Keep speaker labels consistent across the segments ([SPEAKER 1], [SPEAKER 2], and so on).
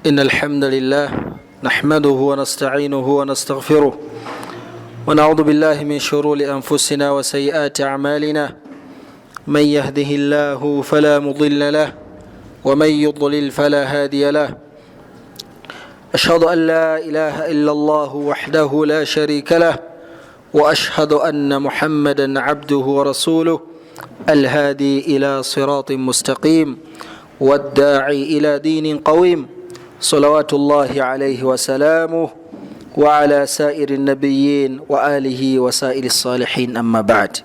[SPEAKER 1] إن الحمد لله نحمده ونستعينه ونستغفره، ونعوذ بالله من شرور أنفسنا وسيئات أعمالنا. من يهده الله فلا مضل له، ومن يضلل فلا هادي له. أشهد أن لا إله إلا الله وحده لا شريك له، وأشهد أن محمدا عبده ورسوله الهادي إلى صراط مستقيم والداعي إلى دين قويم، صلوات الله عليه وسلامه وعلى سائر النبيين وآله وسائر الصالحين. أما بعد،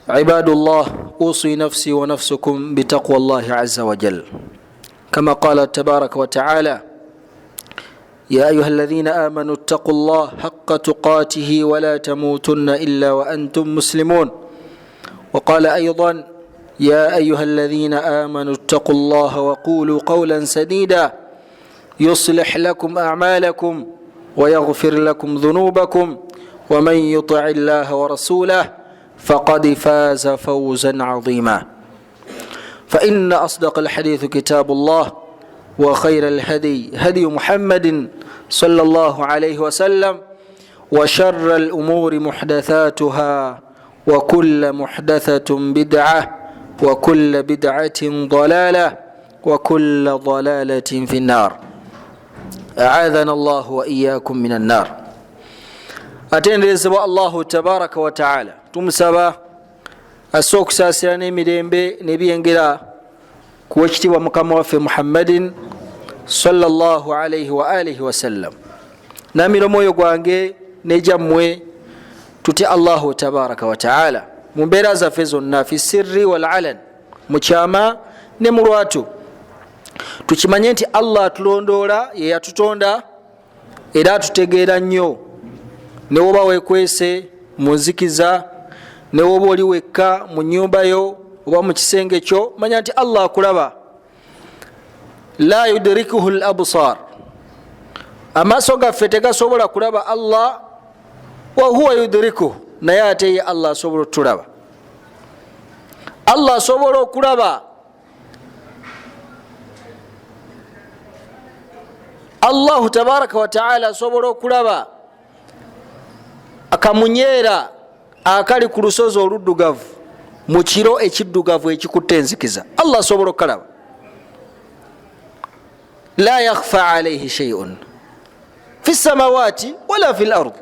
[SPEAKER 1] عباد الله، أوصي نفسي ونفسكم بتقوى الله عز وجل، كما قال تبارك وتعالى: يا أيها الذين آمنوا اتقوا الله حق تقاته ولا تموتن إلا وأنتم مسلمون. وقال أيضا: يا أيها الذين آمنوا اتقوا الله وقولوا قولا سديدا يصلح لكم أعمالكم ويغفر لكم ذنوبكم، ومن يطع الله ورسوله فقد فاز فوزا عظيما. فإن أصدق الحديث كتاب الله، وخير الهدي هدي محمد صلى الله عليه وسلم، وشر الأمور محدثاتها، وكل محدثة بدعة، وكل بدعة ضلالة، وكل ضلالة في النار، أعاذنا الله وإياكم من النار. Atenderezebwa Allahu tabaraka wataala. Tumusaba asse okusaasira n'emirembe n'ebyengera kuwa ekitiibwa mukama waffe Muhammadin sallallahu alaihi wa alihi wasallam. Namira omwoyo gwange nejammwe tutya Allahu tabaraka wataala mu mbeera zaffe zonna, fi sirri walalan, mu kyama ne mu lwatu. Tukimanye nti Allah atulondoola, ye yatutonda era atutegeera nnyo. Newoba wekwese mu nzikiza, newoba oli wekka mu nyumba yo oba mu kisenge kyo, manya nti Allah akulaba. La yudrikuhu l absar, amaaso gaffe tegasobola kulaba Allah, wahuwa yudrikuhu, naye ate ye Allah asobola otulaba. Allah asobola okulaba. Allahu tabaraka wataala asobola okulaba akamunyeera akali ku lusozi oluddugavu mu kiro ekiddugavu ekikutte enzikiza. Allah asobola okukalaba. La yakhfa alaihi sheiun fi samawati wala fi lard.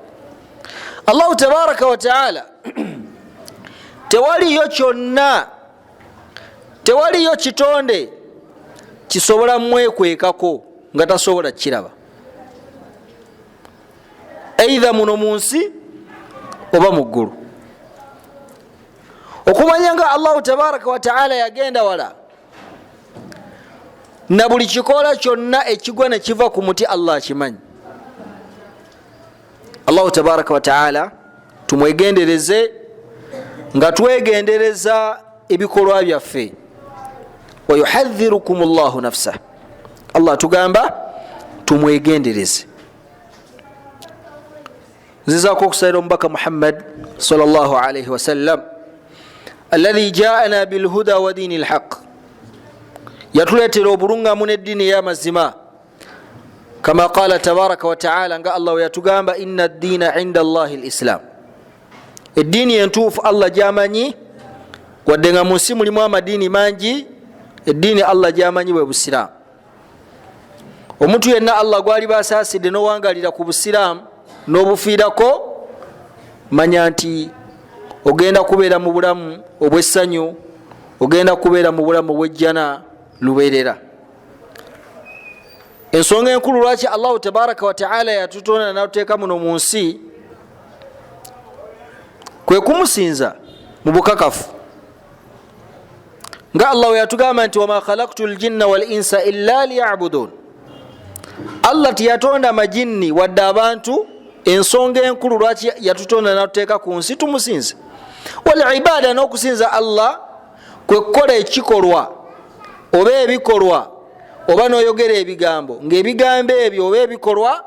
[SPEAKER 1] Allahu tabaraka wataala, tewaliyo kyonna, tewaliyo kitonde kisobola mwekwekako nga tasobola kukiraba, eitha muno mu nsi oba mu ggulu. Okumanya nga Allahu tabaraka wataala yagenda wala na buli kikoola kyonna ekigwa ne kiva ku muti, Allah akimanyi. Allahu tabaraka wataala tumwegendereze nga twegendereza ebikolwa byaffe. Wayuhadhirukum llahu nafsah, Allah tugamba tumwegendereze. Nzizaako okusalira omubaka Muhammad salllah alaihi wasallam, alladhi jaana bilhuda wa diini lhaq, yatuleetera obulungamu n'eddiini ey'amazima, kama qala tabaraka wataala, nga Allah weyatugamba: inna ddiina inda llahi lislam. Eddiini entuufu Allah gyamanyi, wadde nga mu nsi mulimu amadiini mangi, eddiini Allah gyamanyi bwe busiraamu. Omuntu yenna Allah gwali basaasidde nowangalira ku busiraamu n'obufiirako, manya nti ogenda kubeera mu bulamu obwessanyu, ogenda kubeera mu bulamu obwejjana lubeerera. Ensonga enkulu lwaki Allahu tabaraka wataala yatutonda natuteeka muno mu nsi kwe kumusinza mu bukakafu, nga Allah weyatugamba nti: wama khalaktu ljinna walinsa illa liyabudun. Allah tiyatonda majinni wadde abantu. Ensonga enkulu lwaki yatutonda natuteeka ku nsi, tumusinze. Walibada, n'okusinza Allah kwe kukola ekikolwa oba ebikolwa oba noyogera ebigambo, ngaebigambo ebyo oba ebikolwa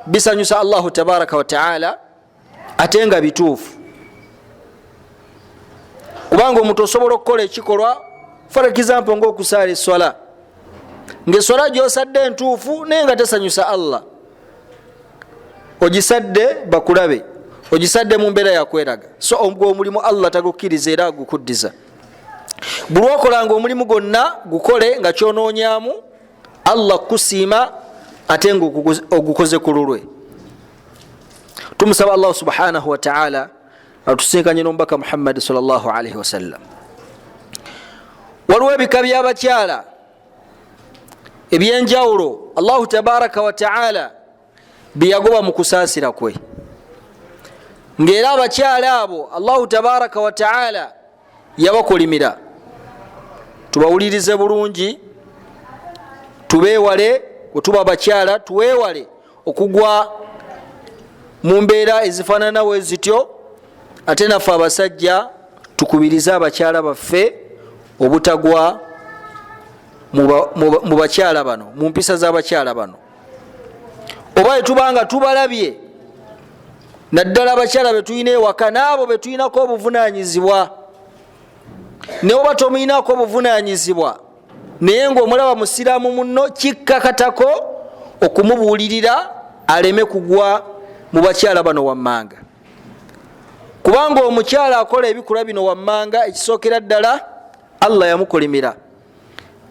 [SPEAKER 1] bisanyusa Allahu tabaraka wataala ate nga bituufu. Kubanga omuntu osobola okukola ekikolwa, for example ngaokusaala eswala, Ngaeswala gyosadde entuufu naye nga tesanyusa Allah, ogisadde bakulabe, ogisadde mu mbeera yakweraga. So ogwo omulimu Allah tagukkiriza era agukuddiza. Buli okolanga omulimu gwonna gukole nga kyonoonyamu Allah kusiima ate nga ogukoze ku lulwe. Tumusaba Allahu subhanahu wataala atusinkanye n'omubaka Muhammadi salllahalaihi wasallam. Waliwo ebika by'abakyala ebyenjawulo Allahu tabaraka wataala byeyagoba mu kusaasira kwe, ngaera abakyala abo Allahu tabaraka wataala yabakolimira. Tubawulirize bulungi, tubeewale. Wetuba abakyala tuweewale okugwa mu mbeera ezifaanana we zityo. Ate naffe abasajja tukubirize abakyala baffe obutagwa mu bakyala bano, mu mpisa z'abakyala bano. Oba wetubanga tubalabye, naddala abakyala betulina ewaka n'abo betulinako obuvunanyizibwa, naye oba tomuyinako obuvunanyizibwa naye ngaomulaba musiraamu munno, kikkakatako okumubuulirira aleme kugwa mu bakyala bano wammanga. Kubanga omukyala akola ebikolwa bino wammanga, ekisookera ddala Allah yamukolimira.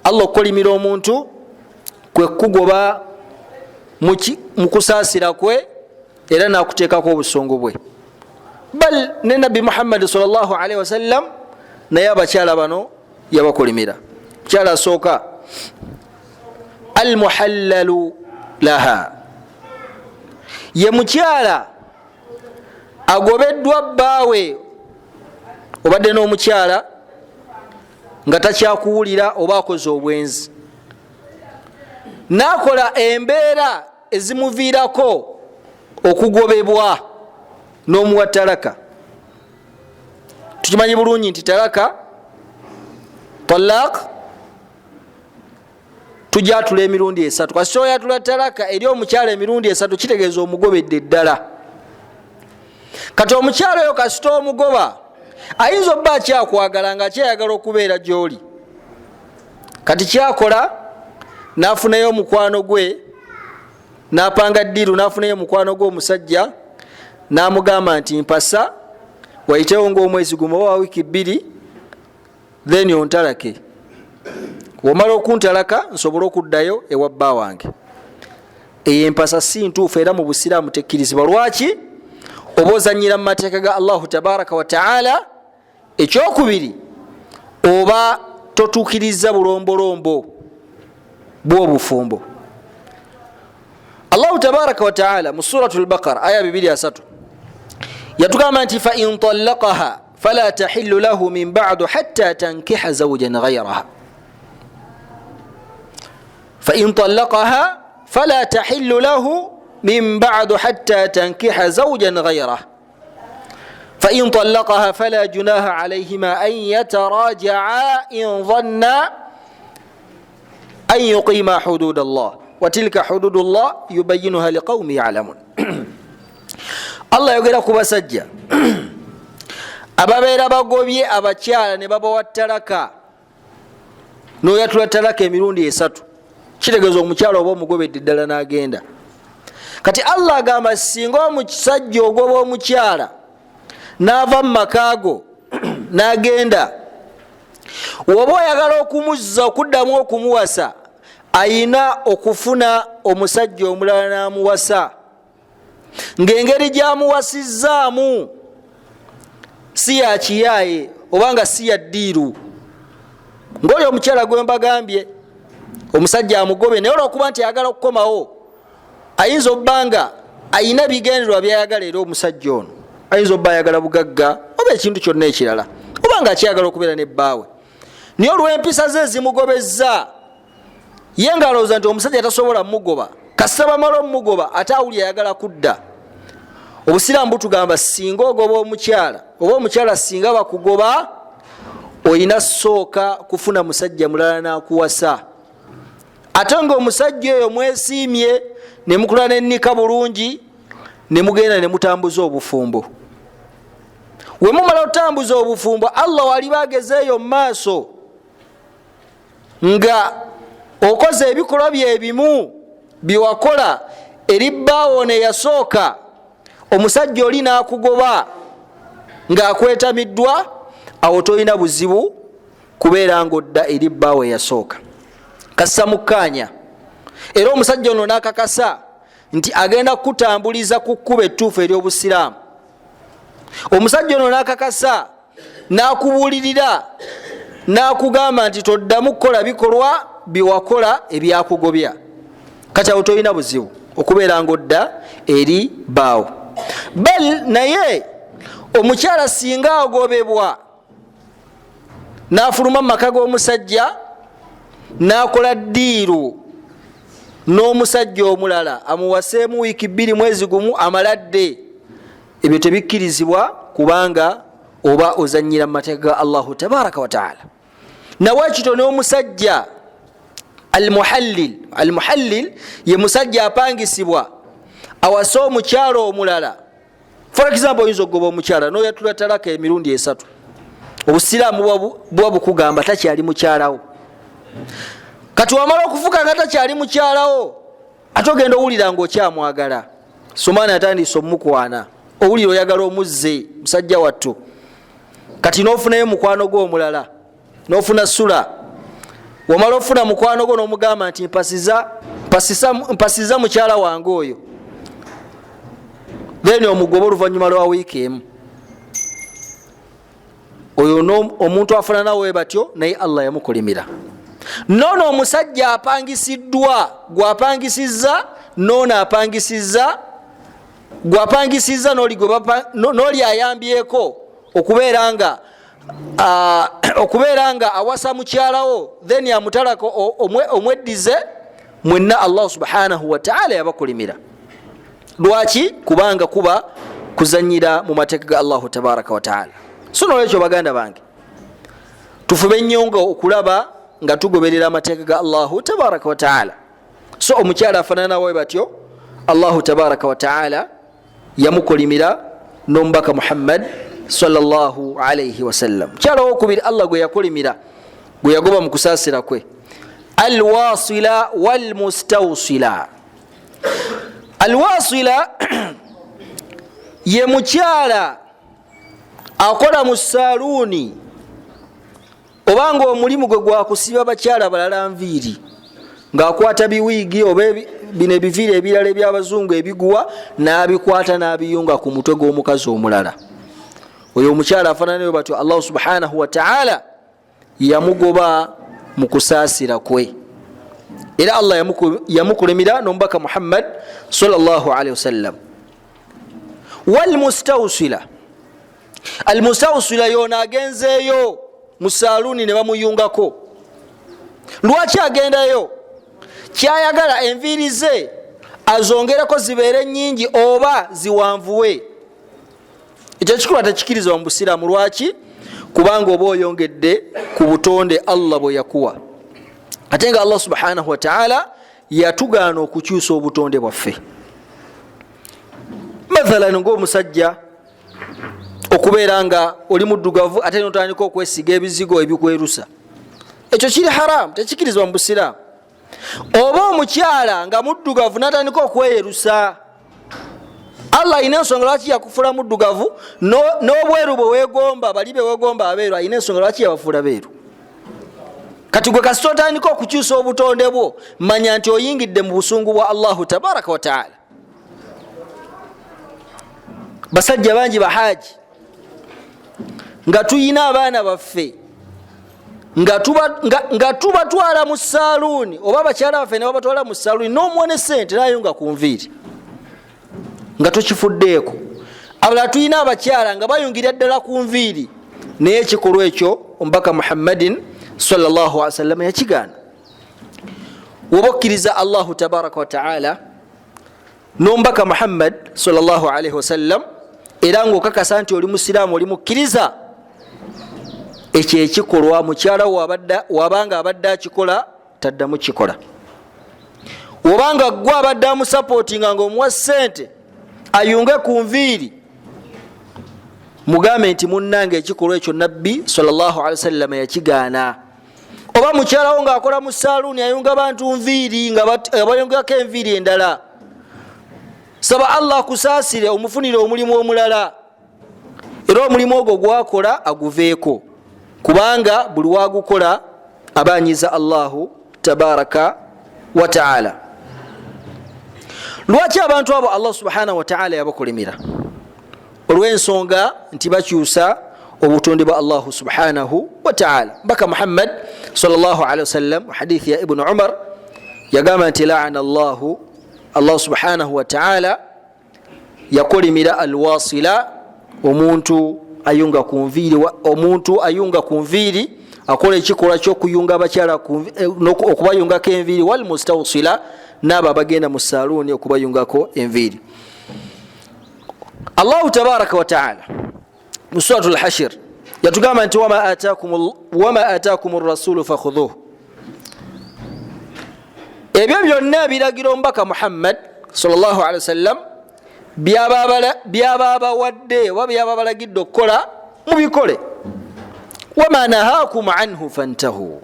[SPEAKER 1] Allah okukolimira omuntu kwe kugoba mu kusaasira kwe era nakuteekako obusungu bwe. Bal ne Nabbi Muhammadi salllahalaihi wasallam naye abakyala bano yabakolimira. Mukyala asooka, almuhallalu laha, ye mukyala agobeddwa bbaawe. Obadde n'omukyala nga takyakuwulira oba akoze obwenzi nakola embeera ezimuviirako okugobebwa n'omuwa talaka. Tukimanyi bulungi nti talaka, talaq, tujatula emirundi esatu. Kasita oyatula talaka eri omukyala emirundi esatu, kitegeeza omugobedde ddala. Kati omukyala oyo kasita omugoba, ayinza obba akyakwagala nga akyayagala okubeera gyoli. Kati kyakola, nafunayo omukwano gwe, napanga ddiiru, nafunayo omukwano gwe omusajja, namugamba nti mpasa, wayitewo ngaomwezi gumu oba wiiki 2, then ontalake. Womala okuntalaka nsobole okuddayo ewa bba wange. Eyo empasa si ntuufu era mu busiraamu tekkirizibwa. Lwaki? Oba ozanyira mu mateeka ga Allahu tabaraka wataala. Ekyokubiri, oba totuukiriza bulombolombo bw'obufumbo. Allahu tabaraka wataala mu Suratu Lbaqara aya 23 yatugamba nti fain talakaha fala tahillu lahu min badu hatta tankiha zaujan ghairaha, fain talakaha fala tahillu lahu min badu hatta tankiha zaujan ghairah fain talakaha fala junaha alayhima an yatarajaa in dhanna an yuqima hudud Allah watilka hudud llah yubayinuha liqaumi yalamun. Allah yogera ku basajja ababeera bagobye abakyala ne babawa talaka. Noyatula talaka emirundi esatu, kitegeeza omukyala oba omugobedde ddala n'agenda. Kati Allah agamba singa omusajja ogoba omukyala n'ava mu makaago n'agenda, woba oyagala okumuzza okuddamu okumuwasa, ayina okufuna omusajja omulala n'amuwasa, ng'engeri gy'amuwasizzaamu si ya kiyaaye obanga si ya ddiiru. Ngaoli omukyala gwe mbagambye, omusajja amugobe, naye olwokuba nti ayagala okukomawo, ayinza obba nga ayina bigendererwa byayagala. Era omusajja ono ayinza obba ayagala bugagga oba ekintu kyonna ekirala, oba nga akyayagala okubeera ne bbaawe, naye olw'empisa ze ezimugobezza, ye ng'alowooza nti omusajja tasobola mugoba, kasita bamala omugoba ate awuli ayagala kudda. Obusiraamu butugamba singa ogoba omukyala oba omukyala singa bakugoba, oyina sooka kufuna musajja mulala n'akuwasa, ate ngaomusajja oyo mwesiimye nemukula nenika bulungi, nemugenda nemutambuza obufumbo. Wemumala otambuza obufumbo, Allah waliba agezeeyo mu maaso nga Okoze ebikolwa byebimu byewakola eri bbaawo neyasooka, omusajja oli n'akugoba ng'akwetamiddwa, awo tolina buzibu kubeera ng'odda eri bbaawo eyasooka. Kassa mukkaanya, era omusajja ono n'akakasa nti agenda kukutambuliza ku kkuba ettuufu ery'obusiraamu. Omusajja ono n'akakasa n'akubuulirira n'akugamba nti toddamu kukola bikolwa byewakola ebyakugobya. Kati awo tolina buzibu okubeera ng'odda eri bbaawo. Bal naye omukyala singa agobebwa n'afuluma mu maka g'omusajja n'akola ddiiru n'omusajja omulala amuwaseemu wiiki 2, mwezi gumu, amaladde, ebyo tebikkirizibwa, kubanga oba ozanyira mu mateeka ga Allahu tabaraka wataala. Nawekito n'omusajja almuhallil. Almuhallil ye musajja apangisibwa awase omukyalo omulala. For example, oyinza okugoba omukyala noyatula talaka emirundi 3. Obusiraamu buba bukugamba takyali mukyalawo. Kati wamala okufuka nga takyali mukyalawo, ate ogenda owulira nga okyamwagala, sumaani atandise omukwana, owulira oyagala omuzze musajja wattu. Kati nofunayo mukwano gwo omulala, nofuna sula. Wamala ofuna mukwano gwo nomugamba nti mpasiza mukyala wange oyo, then omugoba oluvannyuma lwa wiiki emu. Oyo omuntu afanana we batyo, naye Allah yamukulimira. Noono omusajja apangisiddwa, gwapangisiza, noono apangisiza, gwapangisiza, n'oli ayambyeko okubeera nga awasa mukyalawo, then amutalako omweddize, mwenna Allah subhanahu wataala yabakulimira. Lwaki? Kubanga kuba kuzanyira mu mateeka ga Allahu tabaraka wataala. So nolwekyo, baganda bange, tufube nnyo nga okulaba nga tugoberera amateeka ga Allahu tabaraka wataala. So omukyala afaananawe batyo, Allahu tabaraka wataala yamukolimira n'omubaka Muhammad sallallahu alaihi wasallam. Mukyala wokubiri Allah gwe yakolimira, gwe yagoba mu kusaasira kwe, alwasila walmustawsila. Alwasila ye mukyala akola mu saaluuni, obanga omulimu gwe gwakusiba bakyala balala nviiri, ng'akwata biwiigi oba bino ebiviiri ebirala ebyabazungu ebiguwa, n'abikwata n'abiyunga ku mutwe gw'omukazi omulala. Oyo omukyala afaananayo batyo, Allahu subhanahu wataala yamugoba mu kusaasira kwe, era Allah yamukulimira n'omubaka Muhammad sallallahu alaihi wasallam. Walmustawsila, almustawsila yono agenzeeyo mu saaluuni ne bamuyungako. Lwaki agendayo? Kyayagala enviiri ze azongereko zibeere nyingi oba ziwanvuwe. Ekyo ekikolwa tekikirizibwa mu busiraamu. Lwaki? Kubanga oba oyongedde ku butonde Allah bwe yakuwa, ate nga Allah subhanahu wataala yatugaana okukyusa obutonde bwaffe. Mathalan, ngaomusajja okubeera nga oli muddugavu ate notandika okwesiga ebizigo ebikwerusa, ekyo kiri haramu, tekikirizibwa mu busiraamu. Oba omukyala nga muddugavu natandika okweyerusa, Allah alina ensonga lwaki yakufuula muddugavu. N'obweru bwe wegomba, bali bewegomba abeeru, alina ensonga lwaki yabafuula beeru. Kati gwe kasita otandika okukyusa obutonde bwo, manya nti oyingidde mu busungu bwa Allahu tabaraka wataala. Basajja bangi bahaji nga tuyina abaana baffe nga tubatwala mu saaluuni, oba abakyala baffe ne babatwala mu saaluuni, n'omuwa ne sente nayunga ku nviiri nga tokifuddeeko. Abalala tulina abakyala nga bayungira ddala ku nviiri, naye ekikolwa ekyo omubaka Muhammadin sallallahu alaihi wasallam yakigaana. Woba okkiriza Allahu tabaraka wataala n'omubaka Muhammad sallallahu alaihi wasallam, era ngaokakasa nti oli musiraamu, oli mukkiriza, ekyo ekikolwa mukyala wabanga abadde akikola taddamu kikola. Obanga gwe abadde amusapootinga nga omuwa sente ayunge ku nviiri, mugambe nti munnange, ekikolwa ekyo Nabbi sallallahu alaihi wasallam yakigaana. Oba mukyalawo ng'akola mu saaluuni ayunga bantu nviiri nga bayungako enviiri endala, saba Allah akusaasire omufunire omulimu omulala, era omulimu ogwo gwakola aguveeko, kubanga buli wagukola abanyiza Allahu tabaraka wataala. Lwaki abantu abo Allah subhanahu wataala yabakolimira? Olw'ensonga nti bakyusa obutonde bwa Allahu subhanahu wataala. Mbaka Muhammad salllahalihi wasallam, hadithi ya Ibunu Umar, yagamba nti laana llahu, Allah subhanahu wataala yakolimira alwasila, omuntu ayunga ku nviiri, omuntu ayunga ku nviiri, akola ekikolwa kyokuyunga abakyala okubayungako enviiri, walmustawsila, naabo abagenda mu saluuni okubayungako enviiri. Allahu tabaraka wataala mu Surat Lhashir yatugamba nti wama atakum rasulu fakhudhuh, ebyo byonna ebiragiro omubaka Muhammad salllahalihi wasallam byaba abawadde oba byaba balagidde okukola, mubikole. Wama nahakum anhu fantahu,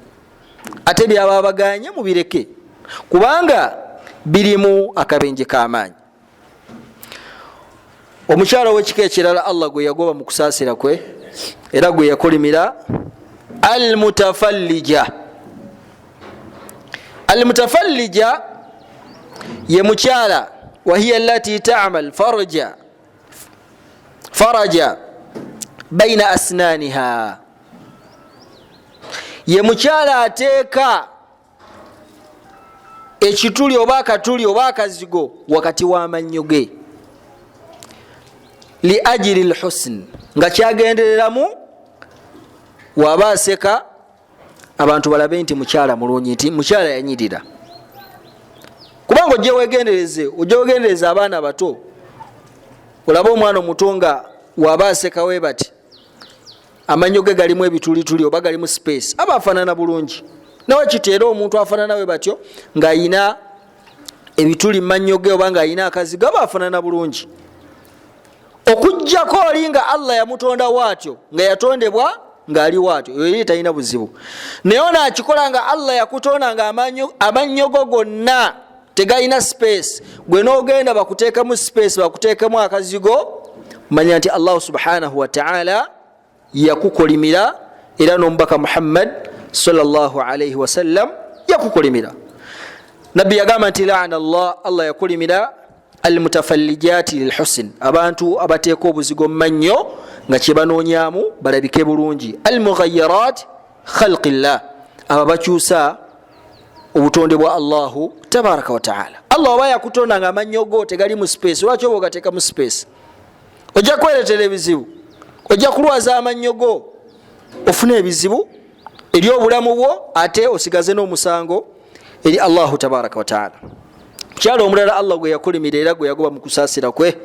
[SPEAKER 1] ate byaba abaganye mubireke, kubanga birimu akabenje k'amaanyi. Omukyala ow'ekika ekirala Allah gwe yagoba mu kusaasira kwe era gwe yakolimira, almutafallija. Almutafallija ye mukyala wahiya allati tamal farja faraja baina asnaniha, ye mukyala ateeka ekituli oba akatuli oba akazigo wakati w'amannyo ge, li ajiri lhusn, nga kyagendereramu waba aseka abantu balabe nti mukyala mulungi, nti mukyala yanyirira. Kubanga ojja wegendereze, ojja wegendereze abaana bato, olabe omwana omuto nga waba aseka we bati amannyo ge galimu ebitulituli oba galimu space, aba afaanana bulungi. Nawe kiti era omuntu afaanana we batyo ng'ayina ebituli mumannyo ge oba ng'ayina akazigo, aba afaanana bulungi, okugjako oli nga Allah yamutonda waatyo, nga yatondebwa ng'ali waatyo, oyo eri talina buzibu. Naye ono akikola nga Allah yakutonda nga amannyo go gonna tegalina space, gwe n'ogenda bakuteekamu space, bakuteekamu akazigo, manya nti Allahu subhanahu wataala yakukolimira, era n'omubaka Muhammad salllahalaihi wasallam yakukolimira. Nabbi yagamba nti laana llah, Allah yakolimira almutafallijati lilhusn, abantu abateeka obuzigo mumannyo nga kyebanoonyamu balabike bulungi, almughayirat khalqi llah, abo bakyusa obutonde bwa Allahu tabaraka wataala. Allah oba yakutonda nga amannyo go tegali mu space, lwaki oba ogateeka mu space? Ojja kweretera ebizibu, ojja kulwaza amannyo go, ofune ebizibu eri obulamu bwo, ate osigaze n'omusango eri Allahu tabaraka wataala. Mukyalo omulala Allah gwe yakulimira era gwe yagoba mu kusaasira kwe,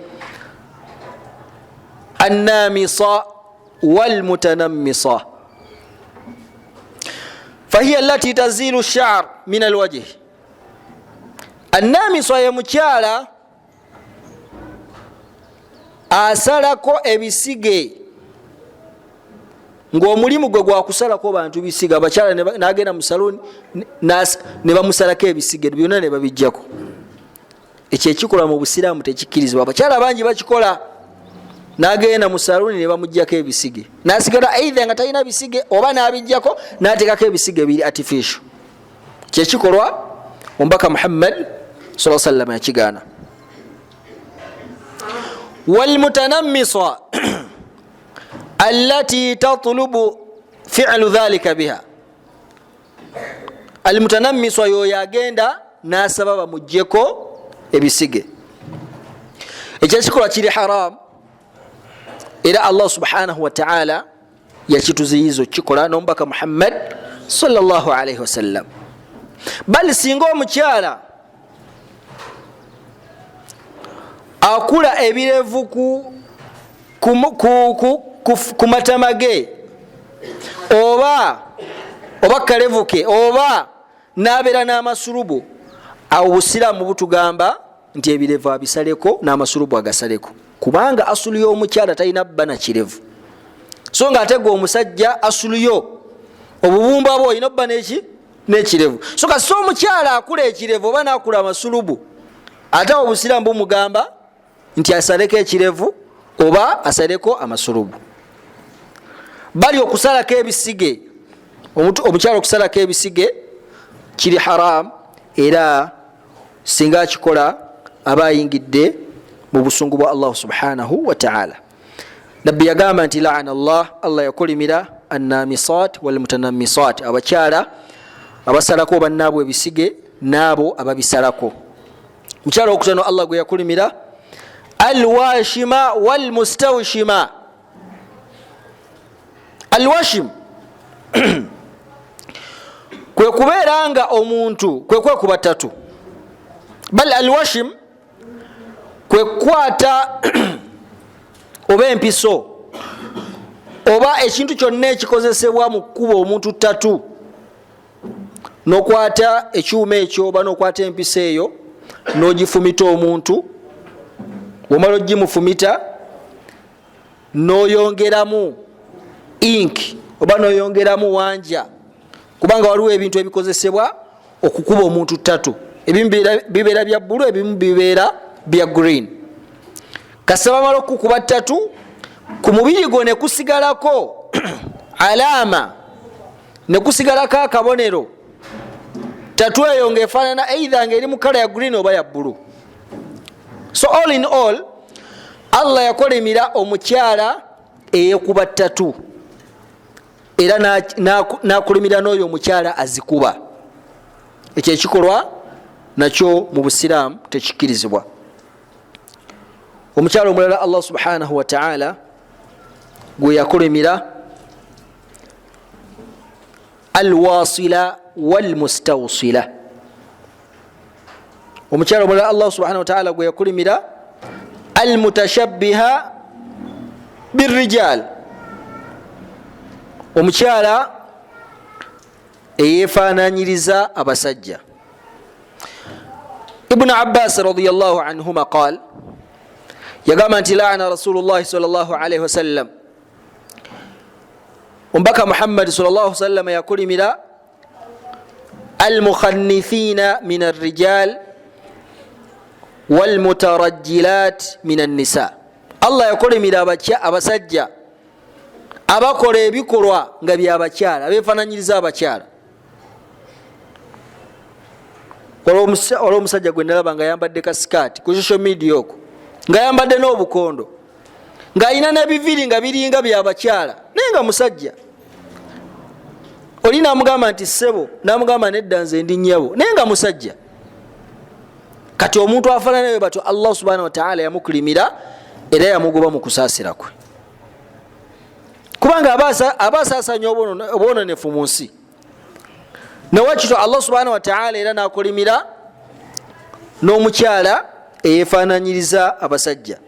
[SPEAKER 1] annamisa walmutanamisa, fahiya allati tazilu shaar min alwajhi. Annamisa ye mukyala asalako ebisige, ng'omulimu gwe gwakusalako bantu bisige. Abakyala nagenda mu saluni ne bamusalako ebisige byonna ne babijjako. Ekyo ekikola mu busiraamu tekikkirizibwa. Abakyala bangi bakikola, nagenda mu saluni ne bamugjako ebisige, nasigala eitha nga talina bisige oba nabijjako natekako ebisige biri artificial. Kyekikolwa omubaka Muhammad sa salama yakigaana. Walmutanamisa allati tatlubu filu dhalika biha, almutanamiswa yoyo agenda nasaba bamugjeko ebisige. Ekyekikolwa kiri haram, era Allah subhanahu wataala yakituziyiza okukikola nomubaka Muhammad salllahalaihi wasallam. Bali singa omukyala akula ebirevu ku matama ge oba kalevu ke oba nabeera n'amasulubu, awo busiraamu butugamba nti ebirevu abisaleko n'amasulubu agasaleko, kubanga asulu y'omukyala talina bba na kirevu. So nga ate gwe omusajja asulu yo Obubumba bwo olina obba neki n'ekirevu. So kasita omukyala akula ekirevu oba nakula amasulubu, ate awo obusiraamu bumugamba nti asaleko ekirevu oba asaleko amasulubu. Bali okusalako ebisige, omukyala okusalako ebisige kiri haram, era singa akikola aba ayingidde mu busungu bwa Allahu subhanahu wataala. Nabbi yagamba nti laana Allah, Allah yakolimira annamisat walmutanamisat, abakyala abasalako bannaabwe ebisige n'abo ababisalako. Mukyala okutano Allah gwe yakulimira alwashima walmustawshima. Alwashim kwe kubeera nga omuntu kwe kwekuba tatu, bal alwashim kwe kukwata oba empiso oba ekintu kyonna ekikozesebwa mu kkuba omuntu tatu, nokwata ekyuma ekyo oba nokwata empiso eyo nogifumita omuntu, womala ogimufumita noyongeramu ink oba noyongeramu wanja, kubanga waliwo ebintu ebikozesebwa okukuba omuntu tatu, ebimu bibeera bya bbulu, ebimu bibeera bya green. Kasita bamala okukuba tatu ku mubiri gwo nekusigalako alama, nekusigalako akabonero, tatu eyo ngaefaanana eitha nga eri mu kala ya green oba ya bbulu. So all in all, Allah yakolimira omukyala eyekuba tatu, era nakulimira n'oyo omukyala azikuba. Ekyo ekikolwa nakyo mu busiraamu tekikkirizibwa. Omukyala omulala Allah subhanahu wataala gwe yakulimira alwasila walmustawsila. Omukyala omulala Allah subhanahu wataala gwe yakulimira almutashabiha birijal, omukyala eyefananyiriza abasajja. Ibunu Abbas radiallahu anhuma qal, yagamba nti laana Rasulullahi salllahalaihi wasallam, omubaka Muhammadi sal sallama yakulimira almukhanithina min arrijal walmutarajilat min annisa. Allah yakulimira abasajja abakola ebikolwa nga byabakyala, abefananyiriza abakyala. Olwomusajja gwe nalaba nga yambadde kasikaati ku social media okwo, nga yambadde n'obukondo, ng'alina n'ebiviri nga biringa byabakyala, naye nga musajja. Oli namugamba nti ssebo, namugamba nedda nze ndi nnyabo, naye nga musajja. Kati omuntu afaananayo batyo Allah subhanahu wataala yamukulimira era yamugoba mu kusaasira kwe, kubanga aba asaasanya obwononefu mu nsi. Newakityo Allah subhanahu wataala era nakulimira n'omukyala eyefaananyiriza abasajja.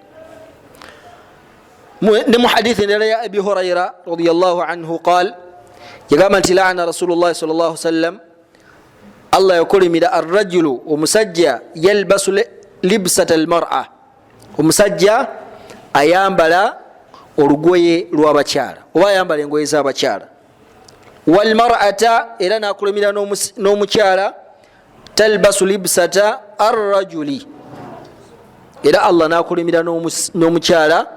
[SPEAKER 1] Ne mu hadithi endala ya Abi Huraira radiallahu anhu qal, yagamba nti laana Rasulullahi sal llah sallam, Allah yakulimira arrajulu, omusajja yalbasu libsata almara, omusajja ayambala olugoye lw'abakyala oba ayambala engoye z'abakyala, walmarata, era nakulimira n'omukyala talbasu libsata arrajuli, era Allah nakulimira n'omukyala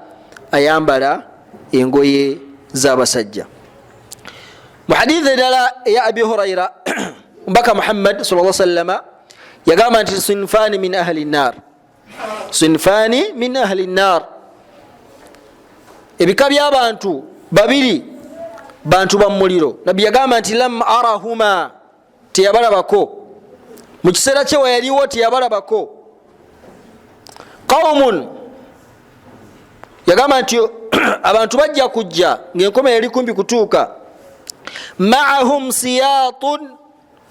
[SPEAKER 1] ayambala engoye z'abasajja. Mu hadithi endala eya Abi Huraira, omubaka Muhammad sal sallama yagamba nti sinfani min ahli nnar, sinfani min ahli nnar, ebika by'abantu babiri bantu ba muliro. Nabbi yagamba nti lam arahuma, teyabalabako mu kiseera kye weyaliwo, teyabalabako. Qaumun, yagamba nti abantu bajja kujja ngaenkomera eri kumpi kutuuka, maahum siyatun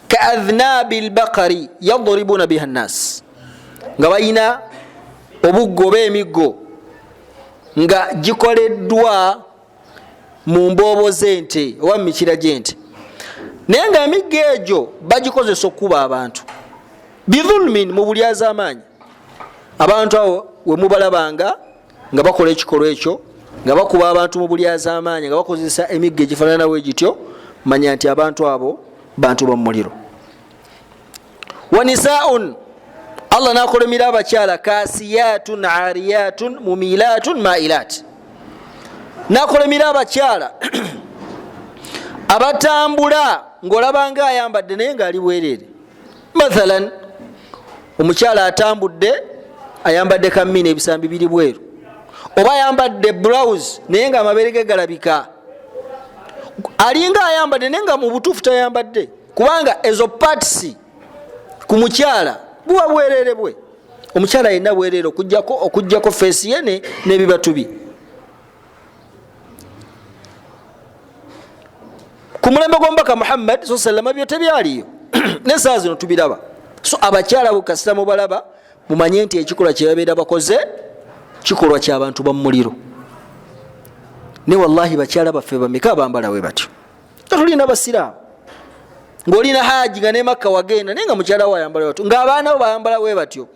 [SPEAKER 1] kaadhnabi lbakari yadribuna biha nnas, nga balina obuggo oba emiggo nga gikoleddwa mu mboobo z'ente oba mu mikira gy'ente, naye nga emiggo egyo bagikozesa okukuba abantu bidhulmin, mu bulyazaamaanyi. Abantu abo wemubalabanga nga bakola ekikolwa ekyo, nga bakuba abantu mu bulyazaamaanyi, nga bakozesa emiggo egifaananawo egityo, Manya nti abantu abo bantu bamumuliro. Wanisaun, Allah nakolimira abakyala kasiyatun ariyatun mumilatun mailat, nakolimira abakyala abatambula ng'olabanga ayambadde naye ng'ali bwereere. Mathalan, omukyala atambudde ayambadde kamina, ebisambi biri bweru, oba ayambadde blouse naye nga amabeere ge galabika, alinga ayambadde naye nga mu butuufu tayambadde, kubanga ezo parts ku mukyala buba bwerere bwe. Omukyala yenna bwerere okujjako feesi ye n'ebibatu bye. Ku mulembe gw'omubaka Muhammad sa sallama byo tebyaliyo, nesaa zino tubiraba. So abakyala bukasita mubalaba, mumanye nti ekikolwa kyebabeera bakoze kikolwa kyabantu bamumuliro. Ne wallahi bakyala baffe bameka abambala we batyo? Tulina basiraamu ng'olina haji nga ne Makka wagenda, naye nga mukyala we ayambala batyo, ng'abaana bo bayambala we batyo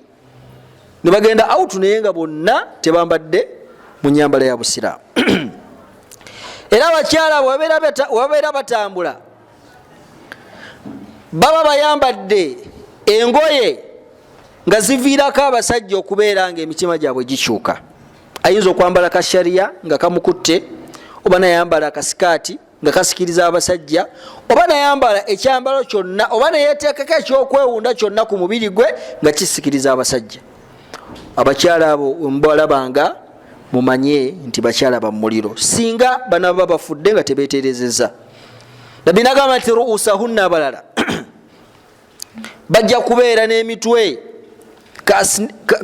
[SPEAKER 1] ne bagenda out, naye nga bonna tebambadde mu nyambala ya busiraamu. Era abakyala bwebabeera batambula baba bayambadde engoye nga ziviirako abasajja okubeera nga emitima gyabwe gikyuka. Ayinza okwambala kashariya nga kamukutte, oba nayambala akasikaati nga kasikiriza abasajja, oba nayambala ekyambalo kyonna, oba neyeteekako ekyokwewunda kyonna ku mubiri gwe nga kisikiriza abasajja. Abakyala abo wemubalabanga mumanye nti bakyala bamuliro, singa banaba bafudde nga tebeterezeza. Nabbi nagamba nti ruusahunna, abalala bajja kubeera n'emitwe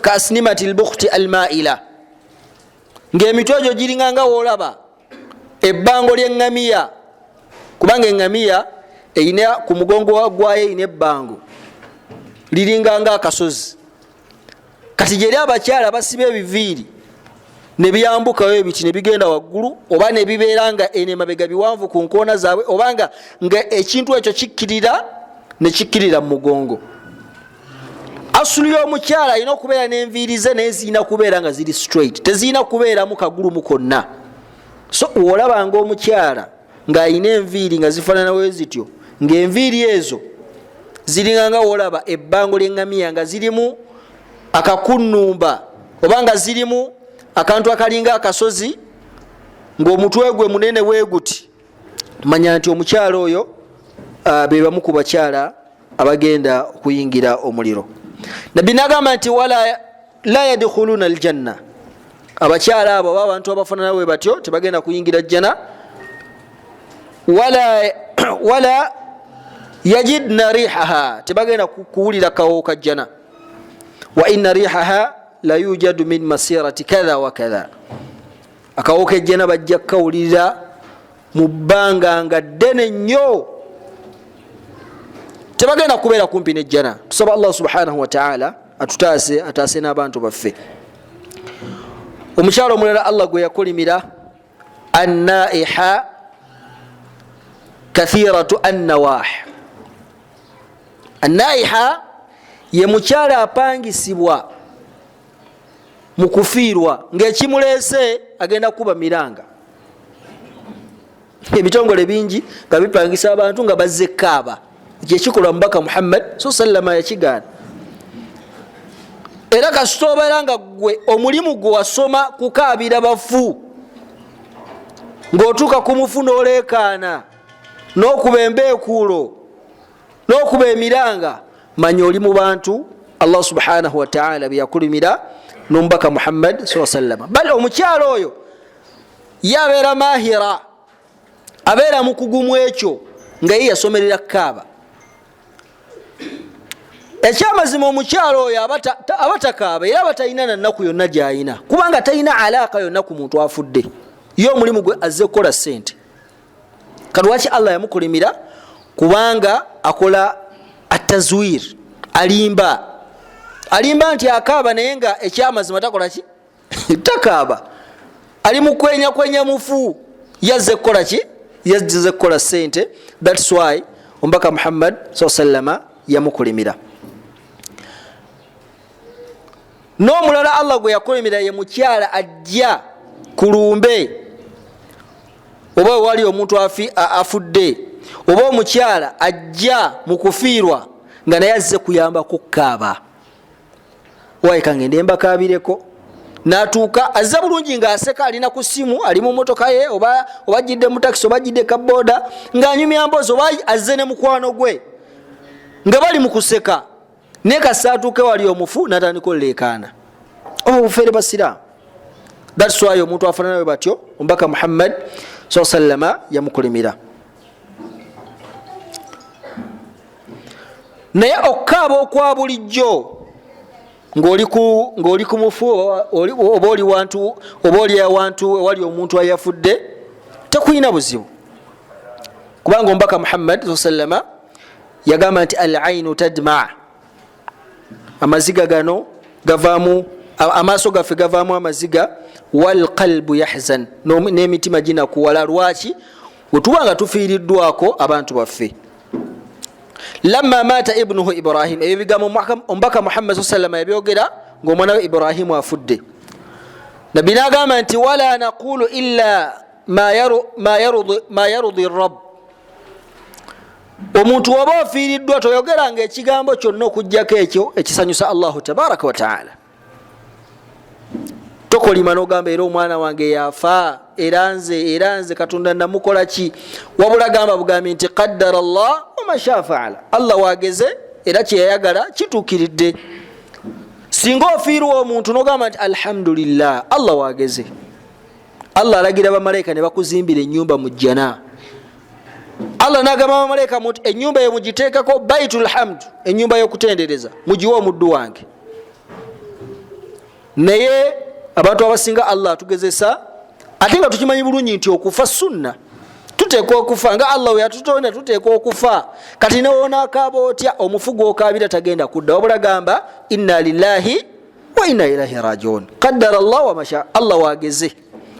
[SPEAKER 1] kaasnimati lbukhti almaila, ng'emitwe egyo giringa nga woolaba ebbango ly'eŋŋamiya, kubanga eŋŋamiya erina ku mugongo gwayo erina ebbango liringa nga akasozi. Kati gyeri abakyala basiba ebiviiri ne byambukayo ebiti ne bigenda waggulu, oba ne bibeera nga eno emabega biwanvu ku nkoona zaabwe, oba nga ekintu ekyo kikkirira ne kikkirira mu mugongo. Asulu y'omukyala alina okubeera n'enviiri ze, naye zirina kubeera nga ziri straight, tezirina kubeeramu kagulumu konna. So olabanga omukyala ng'alina enviiri nga zifaanana we zityo, ng'enviiri ezo ziringa nga wolaba ebbango ly'eŋŋamiya nga zirimu akakunnumba, oba nga zirimu akantu akalinga akasozi, ng'omutwe gwe munene bwe guti, manya nti omukyala oyo be bamu ku bakyala abagenda okuyingira omuliro. Nabbi nagamba nti wala la yadkhuluna aljanna, abakyala abo oba abantu abafanana bwe batyo tebagenda kuyingira jjana. Wala yajidna rihaha, tebagenda kuwulira kawo ka jjana. Wa inna rihaha la yujadu min masirati kadha wa kadha, akawo kejjana bajja kukawulira mu bbanga nga ddene nnyo, tebagenda kubeera kumpi nejjana. Tusaba Allah subhanahu wataala atutaase, ataase n'abantu baffe. Omukyalo omulala Allah gwe yakolimira, annaiha kathiratu annawah. Annaiha ye mukyala apangisibwa mu kufiirwa, ng'ekimuleese agenda kuba miranga. Ebitongole bingi nga bipangisa abantu nga bazze kaaba, kyekikolwa mubaka Muhammad so sallama yakigaana. Era kasita obeera nga gwe omulimu gwe wasoma kukaabira bafu, ng'otuuka ku mufu n'oleekaana n'okuba embeekuulo n'okuba emiranga, manya oli mu bantu Allah subhanahu wataala byeyakulimira n'omubaka Muhammad sa sallama. Bal omukyalo oyo ye abeera mahira, abeera mukugumu ekyo nga ye yasomerera kaaba. Ekyamazima omukyalo oyo aba takaaba, era aba talina na nnaku yonna gyayina, kubanga talina alaaka yonna ku muntu afudde. Ye omulimu gwe azze kukola sente. Kalwaki Allah yamukulimira? Kubanga akola atazwir, alimba, alimba nti akaaba, naye nga ekyamazima takola ki? Takaaba. Ali mukwenya kwenya mufu, yazze kukola ki? Yazze kukola sente. Thats why omubaka Muhammad sa sallama yamukulimira. N'omulala Allah gwe yakulimira ye mukyala ajja ku lumbe oba wewali omuntu afudde. Oba omukyala ajja mu kufiirwa nga naye azze kuyamba kukaaba, waika ngende mbakaabireko, natuuka azze bulungi ng'aseka, alina ku ssimu, ali mu motoka ye, oba ajjidde mu takisi, oba ajjidde kaboda, ng'anyumya mboozi, oba azze ne mukwano gwe nga bali mu kuseka, naye kasita atuuke wali omufu natandika oleekaana. Oba obufeere basiraamu. That's why omuntu afaanana we batyo omubaka Muhammad saa sallama yamukulimira. Naye okukaaba okwa bulijjo ng'oli ku mufu, oba oli wantu, oba oli awantu ewali omuntu ayafudde, tekulina buzibu, kubanga omubaka Muhammad saa sallama yagamba nti al ainu tadma, amaziga gano gavaamu, amaaso gaffe gavaamu amaziga, walqalbu yahzan, n'emitima ginakuwala. Lwaki? Wetuba nga tufiiriddwako abantu baffe. Lamma maata ibnuhu Ibrahim, ebyo bigambo omubaka Muhammad saa sallama yabyogera ngaomwana we Ibrahimu afudde. Nabbi nagamba nti wala naqulu illa ma yarudi rab. Omuntu waba ofiiriddwa toyogeranga ekigambo kyonna okugjako ekyo ekisanyusa Allahu tabaraka wataala. Tokolima nogamba era omwana wange yafa, era nze Katonda namukola ki? Wabula gamba bugambi nti qaddara llah wama shaa faala, Allah wageze era kyeyayagala kituukiridde. Singa ofiirwa omuntu nogamba nti alhamdulillah, Allah wageze, Allah alagira bamalayika ne bakuzimbira enyumba mu jjana. Allah nagamba bamalayika muti enyumba eyo mugiteekako baitul hamd, enyumba y'okutendereza, mugiwe omuddu wange. Naye abantu abasinga Allah atugezesa, ate nga tukimanyi bulungi nti okufa sunna, tuteekwa okufa nga Allah weyatutonda, tuteekwa okufa. Kati newonaakaaba otya, omufu gwokaabira tagenda kudda. Wabula gamba inna lillahi wa inna ilaihi rajiun, qaddara llah wamasha, Allah wageze,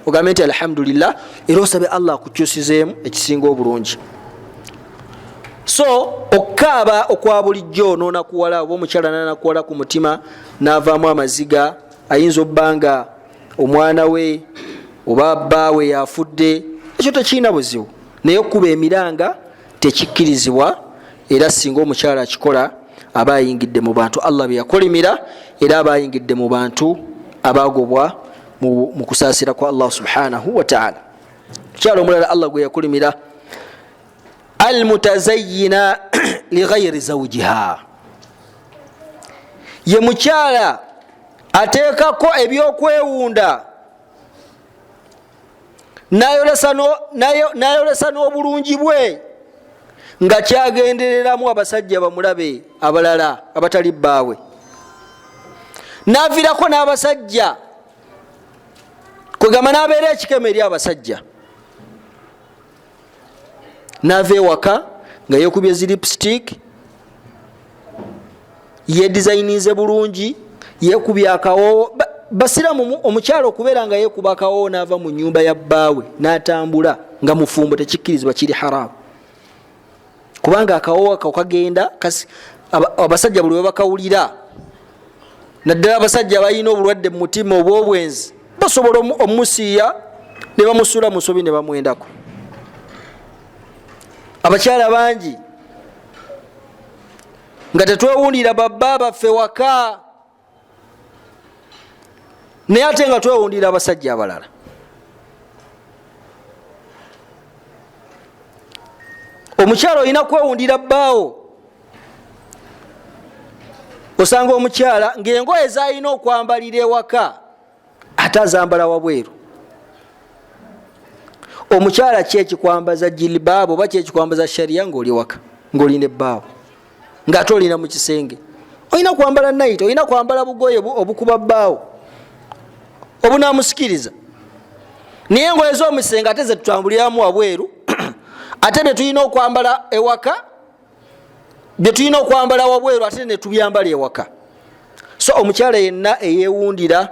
[SPEAKER 1] ogambe nti alhamdulillah, era osabe Allah akukyusizeemu ekisinga obulungi. So okukaaba okwa bulijjo nonakuwala, oba omukyala nanakuwala ku mutima navaamu amaziga, ayinza obba nga omwana we oba bbaawe yafudde, ekyo tekirina buzibu. Naye okukuba emiranga tekikkirizibwa, era singa omukyala akikola aba ayingidde mu bantu Allah be yakolimira, era aba ayingidde mu bantu abagobwa mu kusaasira kwa Allah subhanahu wataala. Mukyala omulala Allah gwe yakolimira, almutazayina lighairi zawjiha, ye mukyala ateekako ebyokwewunda nayolesa n'obulungi bwe nga kyagendereramu abasajja bamulabe abalala abatali bbaawe, navirako n'abasajja, kwegamba nabeera ekikemo eri abasajja, nava ewaka nga yekubye zi lipstick, yedizayinize bulungi, yekubye akawoowo. Basiramu omukyala okubeera nga yekuba akawoowo nava mu nyumba ya bbaawe natambula nga mufumbo tekikkirizibwa, kiri haramu, kubanga akawoowo ako kagenda abasajja buli webakawulira, naddala abasajja balina obulwadde mu mutima obw'obwenzi, basobola omusiiya ne bamusuula mu nsobi ne bamwendako. Abakyala bangi nga tetwewundira babba baffe waka, naye ate nga twewundira abasajja abalala. Omukyala olina kwewundira bbaawo. Osanga omukyala ng'engoye zalina okwambalira ewaka ate azambala wabweru. Omukyala kyekikwambaza jilibaabu oba kyekikwambaza sharia ngaoli waka ngaolina ebbaawo, ngaate olina mu kisenge, olina kwambala night, olina kwambala bugoye obukuba bbaawo obunamusikiriza. Naye engoye z'omusenge ate zetutambuliramu wabweru, ate byetulina okwambala ewaka, byetulina okwambala wabweru ate netubyambala ewaka. So omukyala yenna eyewundira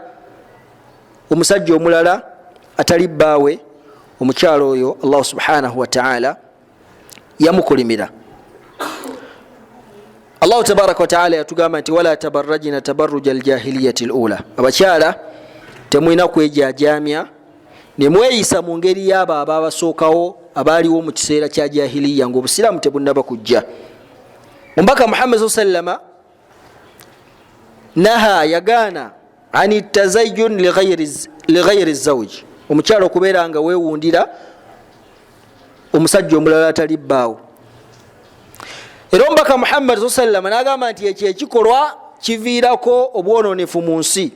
[SPEAKER 1] omusajja omulala atali bbaawe, omukyala oyo Allah subhanahu wataala yamukolimira. Allahu tabaraka wataala yatugamba nti wala tabarajina tabaruja aljahiliyati lula, abakyala temulina kwejajamya nemweyisa mu ngeri yaabo ababasookawo Abaaliwo mu kiseera kya jahiliya nga obusiraamu tebunnaba kujja. Omubaka Muhammad saa sallama naha, yagaana ani tazayun lighairi zawji, omukyala okubeera nga wewundira omusajja omulala atali bbaawo. Era omubaka Muhammad saa sallama nagamba nti ekyo ekikolwa kiviirako obwononefu mu nsi,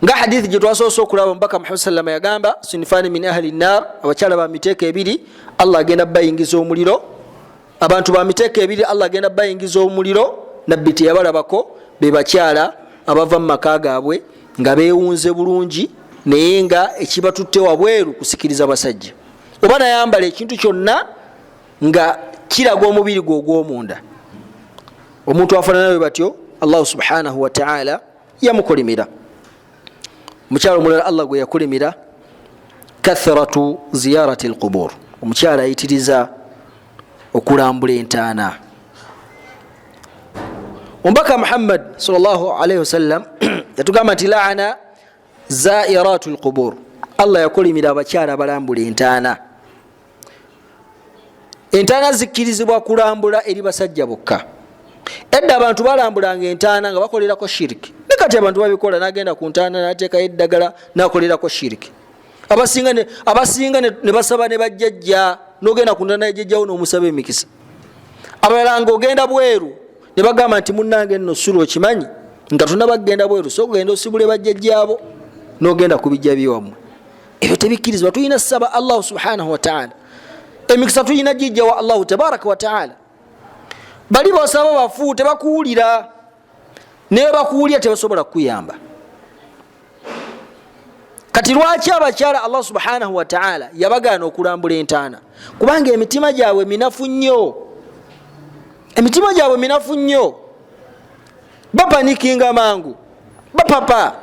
[SPEAKER 1] nga hadithi gyetwasoose okulaba. Omubaka Muhammad sallama yagamba sinfani min ahli nar, abakyala ba miteeko ebiri Allah agenda bayingiza omuliro, abantu ba miteeko ebiri Allah agenda bayingiza omuliro, nabbi teyabalabako, be bakyala abava mu maka gaabwe nga bewunze bulungi naye nga ekibatutte wabweru kusikiriza basajja, oba nayambala ekintu kyonna nga kiraga omubiri gwe ogw'omunda. Omuntu afaanana bwe batyo Allahu subhanahu wataala yamukolimira. Omukyala omulala Allah gwe yakulimira, kathratu ziyarati lqubur, omukyala ayitiriza okulambula entaana. Omubaka Muhammad salllahalaihi wasallam yatugamba nti laana zairatu lqubur, Allah yakulimira abakyala abalambula entaana. Entaana zikkirizibwa kulambula eri basajja bokka. Edda abantu balambulanga entaana nga bakolerako shiriki, ne kati abantu babikola, nagenda ku ntaana nateekayo eddagala nakolerako shiriki. Abasinga ne basaba ne bajjajja, nogenda ku ntaana yajjajjawo nomusaba emikisa. Abalala nga ogenda bweru ne bagamba nti munnange nno sula okimanyi nga tonabagenda bweru, so ogenda osibule bajjajjaabo nogenda ku bijja byewammwe. Ebyo tebikkirizibwa. Tulina saba Allahu subhanahu wataala emikisa, tulina gijjawa Allahu tabaraka wataala. Bali bosaba bafu tebakuwulira, naye bakuwulira tebasobola kukuyamba. Kati lwaki abakyala Allah subhanahu wataala yabagaana okulambula entaana? Kubanga emitima gyabwe minafu nnyo, emitima gyabwe minafu nnyo, bapanikinga mangu, bapapa.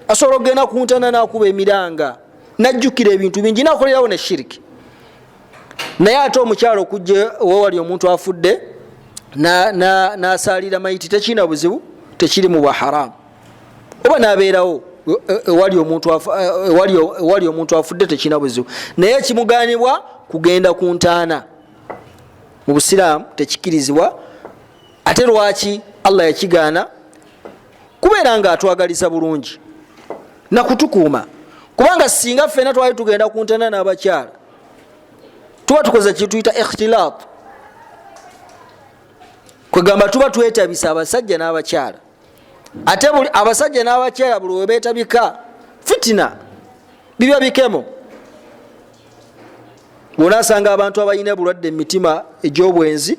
[SPEAKER 1] Asobola okugenda ku ntaana nakuba emiranga, najjukira ebintu bingi, nakolerawo ne shiriki. Naye ate omukyalo okujja wewali omuntu afudde nasalira maiti tekirina buzibu, tekiri mu bwaharamu, oba nabeerawo ewali omuntu afudde tekirina buzibu. Naye kimuganibwa kugenda ku ntaana mu busiraamu, tekikirizibwa. Ate lwaki Allah yakigaana? Kubeera nga atwagaliza bulungi nakutukuuma, kubanga singa ffena twali tugenda ku ntaana n'abakyala tuba tukoze kituyita ikhtilat, kwegamba tuba twetabisa abasajja n'abakyala. Ate buli abasajja n'abakyala buli webetabika fitina biba bikemo. Bwonasanga abantu abalina bulwadde emitima egy'obwenzi,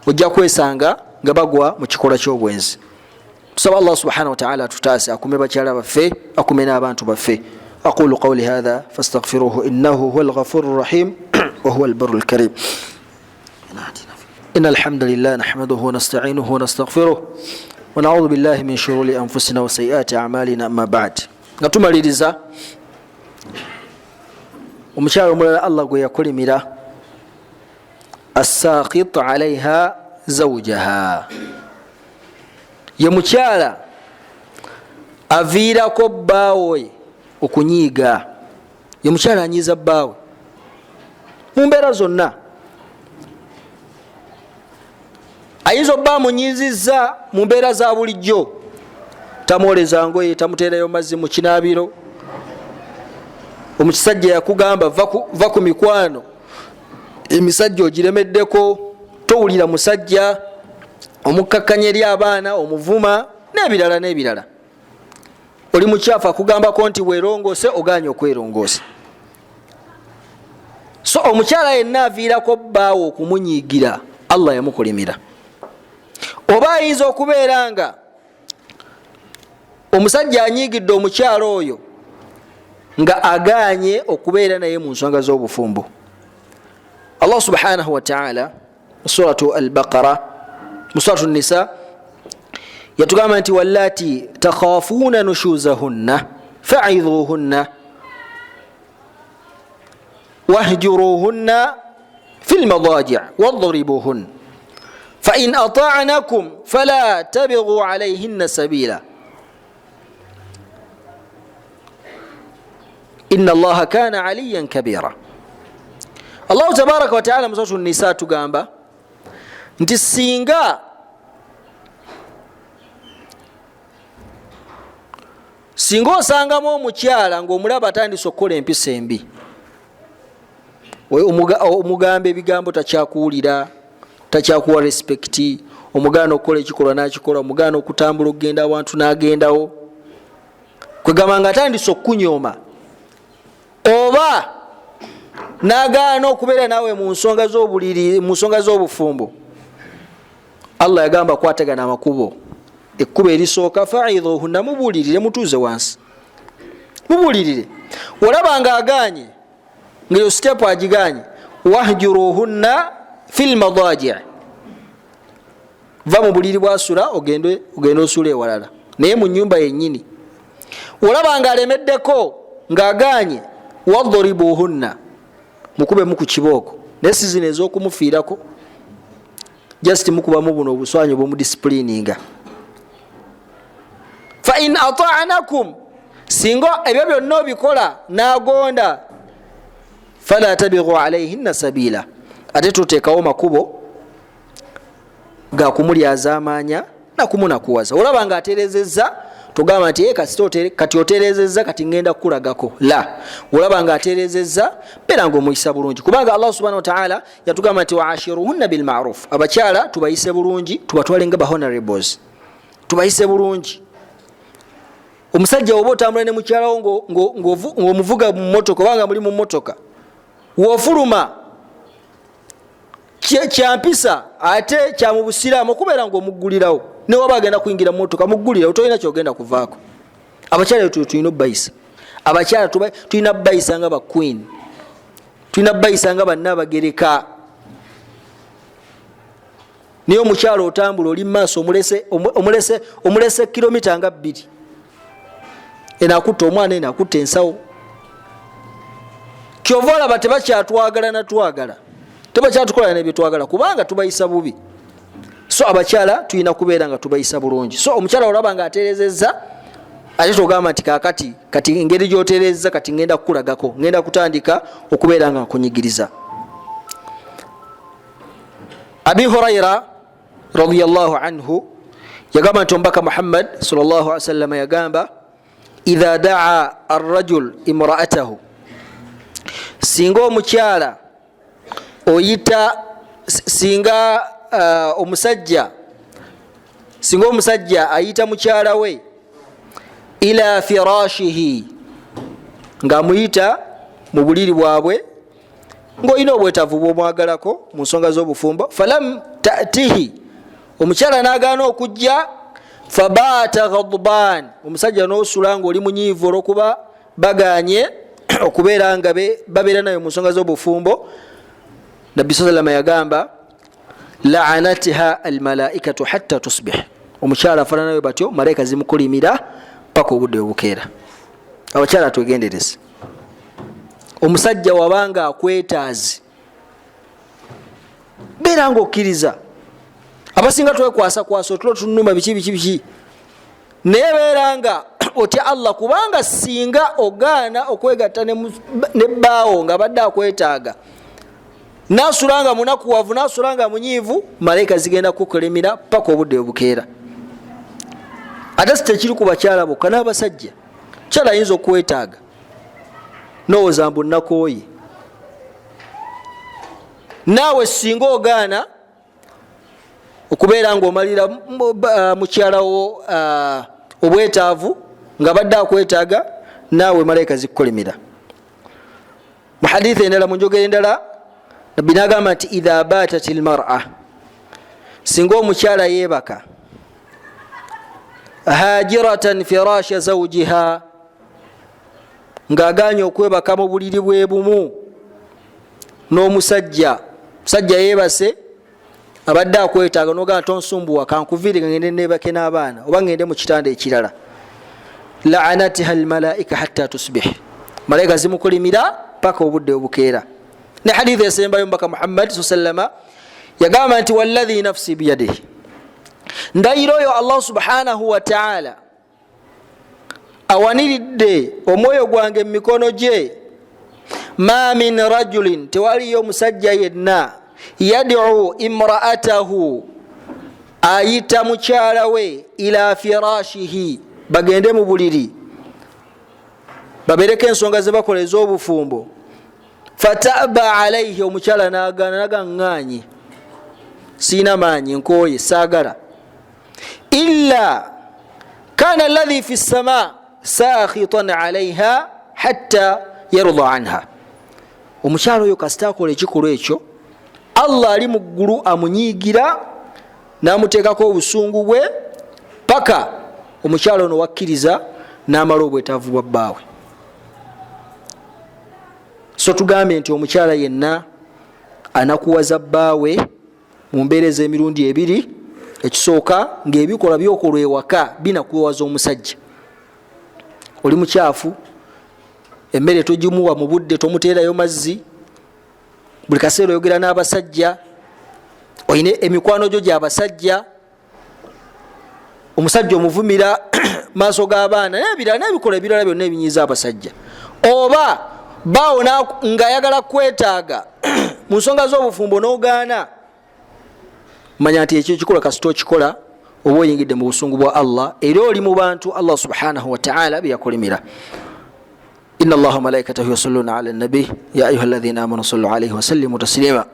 [SPEAKER 1] ojja kwesanga nga bagwa mu kikolwa ky'obwenzi. Tusaba Allah subhanahu wataala atutaase, akume bakyala baffe, akume n'abantu baffe. Aqulu qawli hatha fastaghfiruhu innahu huwa alghafuru rahim wahuwa albaru lkarim. إن الحمد لله نحمده ونستعينه ونستغفره ونعوذ بالله من شرور أنفسنا وسيئات أعمالنا، أما بعد. Nga tumaliriza, omukyala omulala Allah gwe yakolimira, assakit alaiha zaujaha, ye mukyala aviirako bbaawe okunyiiga, ye mukyala anyiiza bbaawe mu mbeera zonna. Ayinza obba amunyiizizza mu mbeera za bulijjo, tamwoleza ngoye, tamuteerayo mazzi mu kinaabiro. Omusajja yakugamba va ku mikwano, emisajja ogiremeddeko, towulira musajja, omukkakkanya eri abaana, omuvuma n'ebirala n'ebirala. Oli mukyafu, akugambako nti werongoose, oganye okwerongoosa. So omukyala yenna aviirako bbaawe okumunyiigira, Allah yamukolimira. Oba ayinza okubeera nga omusajja anyiigidde omukyala oyo nga aganye okubeera naye mu nsonga z'obufumbo. Allah subhanahu wataala suratu Albaqara, mu suratu Nisa yatugamba nti wallati takhafuuna nushuzahunna faidhuhunna wahjuruhunna fi lmadaji wadribuhun fain atanakum fala tabghu alayhinna sabila. Inna Allaha kana aliyan kabira. Allahu tabaraka wataala musatu Nisa tugamba nti singa osangamu omukyala ng'omulaba atandise okukola empisa embi, omugamba ebigambo takyakuwulira, takyakuwa respekiti, omugaana okukola ekikolwa n'akikola, omugaana okutambula okugenda awantu n'agendawo, kwegamba nga atandise okukunyooma oba n'agaana okubeera naawe mu nsonga z'obuliri, mu nsonga z'obufumbo, Allah yagamba kwatagana amakubo. Ekkubo erisooka, faidhuhunna, mubuulirire, mutuuze wansi mubuulirire. Olaba nga aganye, ngaeyo sitepu agiganye, wahjuruhunna fi lmadaji, va mu buliri bwasula ogende osula ewalala, naye mu nyumba yennyini. Olaba nga alemeddeko ng'aganye, wadribuhunna, mukubemu ku kibooko, naye si zino ez'okumufiirako, just mukubamu buno obuswanyi obwomudisipulininga. Fa in ata'anakum, singa ebyo byonna obikola n'agonda, fala tabighu alaihinna sabila, ate tuteekawo makubo gakumulyazaamaanya nakumunakuwaza. Olaba nga aterezezza, togamba nti kati oterezezza, kati ngenda kukulagako. La, olaba nga aterezezza, beera nga omuyisa bulungi, kubanga Allah subhanahu wataala yatugamba nti waashiruhunna bilmaruf, abakyala tubayise bulungi, tubatwale nga bahonorables, tubayise bulungi. Omusajja oba otambula ne mukyalawo ng'omuvuga mu motoka oba nga muli mu motoka, wofuluma kyampisa ate kyamubusiraamu okubeera ngaomuggulirawo, newaba agenda kuyingira mumotoka muggulirawo, tolina kyogenda kuvaako. Abakyala tulina obayisa, abakyala tulina bayisa nga ba queen, tulina bayisa nga bannabagereka. Naye omukyala otambula oli mumaaso, omulese kilomita nga 2, eno akutta omwana, eno akutta ensawo. Kyova olaba tebakyatwagala natwagala, tebakyatukola nebyetwagala, kubanga tubayisa bubi. So abakyala tulina kubeera nga tubayisa bulungi. So omukyala olaba nga aterezezza, ate togamba nti kakati kati engeri gyoterezza kati ngenda kukulagako, ngenda kutandika okubeera nga nkunyigiriza. Abi Huraira radiyallahu anhu yagamba nti omubaka Muhammad sallallahu alaihi wasallam yagamba, idha daa arrajul imraatahu, singa omukyala oyita, singa omusajja, singa omusajja ayita mukyala we ila firashihi, ng'amuyita mu buliri bwabwe, ng'olina obwetaavu bw'omwagalako mu nsonga z'obufumbo, falam tatihi, omukyala n'agaana okujja, fabaata ghadban, omusajja n'osula ng'oli munyiivu olw'okuba baganye okubeera nga babeera nayo mu nsonga z'obufumbo, Nabbi sa salama yagamba laanatiha almalaikatu hatta tusbih, omukyala afaananayo batyo malayika zimukulimira paka obudde obukeera. Abakyala twegendereze, omusajja wabanga akwetaazi beera nga okkiriza. Abasinga twekwasakwasa otulo tunuma biki biki biki, naye beera nga otya Allah, kubanga singa ogaana okwegatta ne bbaawo nga badde akwetaaga, nasula nga munakuwavu, nasula nga munyiivu, malayika zigenda kukulimira paka obudde obukeera. Ate si tekiri ku bakyala bokka, n'abasajja. Mukyala ayinza okwetaaga nowooza mbu nakooye, naawe singa ogaana okubeera ng'omalira mukyalawo obwetaavu nga badde akwetaaga, naawe malayika zikukolimira. Mu hadithi endala, mu njogera endala, Nabbi n'agamba nti idha batat lmara, singa omukyala yeebaka hajiratan firasha zawjiha, ng'agaanye okwebaka mu buliri bwe bumu n'omusajja, musajja yeebase abadde akwetaaga, nogamba tonsumbuwa, kankuviire ngende nebake n'abaana oba ngende mu kitanda ekirala, laanatiha almalaika hatta tusbih, malayika zimukulimira paka obudde obukeera. Ne hadithi esembayo, mubaka Muhammad saa sallama yagamba nti walladhi nafsi biyadihi, ndayira oyo Allah subhanahu wataala Awaniridde omwoyo gwange mu mikono gye, ma min rajulin, tewaliyo omusajja yenna, yad'u imra'atahu, ayita mukyala we, ila firashihi, bagende mu buliri babeereko ensonga zebakola ez'obufumbo, fataba alaihi, omukyala nagaana, naga ŋŋaanyi, siina maanyi, nkooye, saagala, illa kana alladhi fi ssama sakhitan alaiha hatta yarda anha. Omukyala oyo kasita akola ekikolwa ekyo, Allah ali mu ggulu amunyiigira n'amuteekako obusungu bwe paka omukyala ono wakkiriza n'amala obwetaavu bwa bbaawe. So tugambye nti omukyala yenna anakuwaza bbaawe mu mbeera ez'emirundi ebiri. Ekisooka, ng'ebikolwa byokolwa ewaka binakuwaza omusajja, oli mukyafu, emmere togimuwa mu budde, tomuteerayo mazzi, buli kaseera oyogera n'abasajja, olina emikwano gyo gyabasajja, omusajja omuvumira maaso g'abaana n'ebirala n'ebikolwa ebirala byonna ebinyiiza abasajja, oba baawo ng'ayagala kwetaaga mu nsonga z'obufumbo n'ogaana, manya nti ekyo ekikola kasita okikola oba oyingidde mu busungu bwa Allah, era oli mu bantu Allah subhanahu wataala byeyakolimira. إن الله وملائكته يصلون على النبي يا أيها الذين آمنوا صلوا عليه وسلموا تسليما.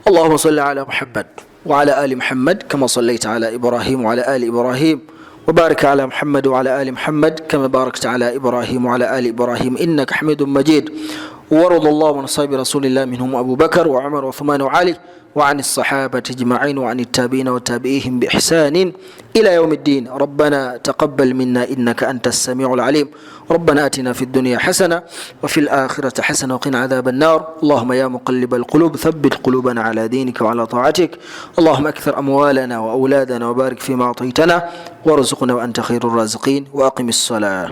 [SPEAKER 1] اللهم صل على محمد وعلى آل محمد كما صليت على إبراهيم وعلى آل إبراهيم، وبارك على محمد وعلى آل محمد كما باركت على إبراهيم وعلى آل إبراهيم إنك حميد مجيد. ورضى الله عن أصحاب رسول الله، منهم أبو بكر وعمر وعثمان وعلي، وعن الصحابة أجمعين، وعن التابعين وتابعيهم بإحسان إلى يوم الدين. ربنا تقبل منا إنك أنت السميع العليم. ربنا آتنا في الدنيا حسنة وفي الآخرة حسنة وقنا عذاب النار. اللهم يا مقلب القلوب ثبت قلوبنا على دينك وعلى طاعتك. اللهم أكثر أموالنا وأولادنا وبارك فيما أعطيتنا وارزقنا وأنت خير الرازقين. وأقم الصلاة.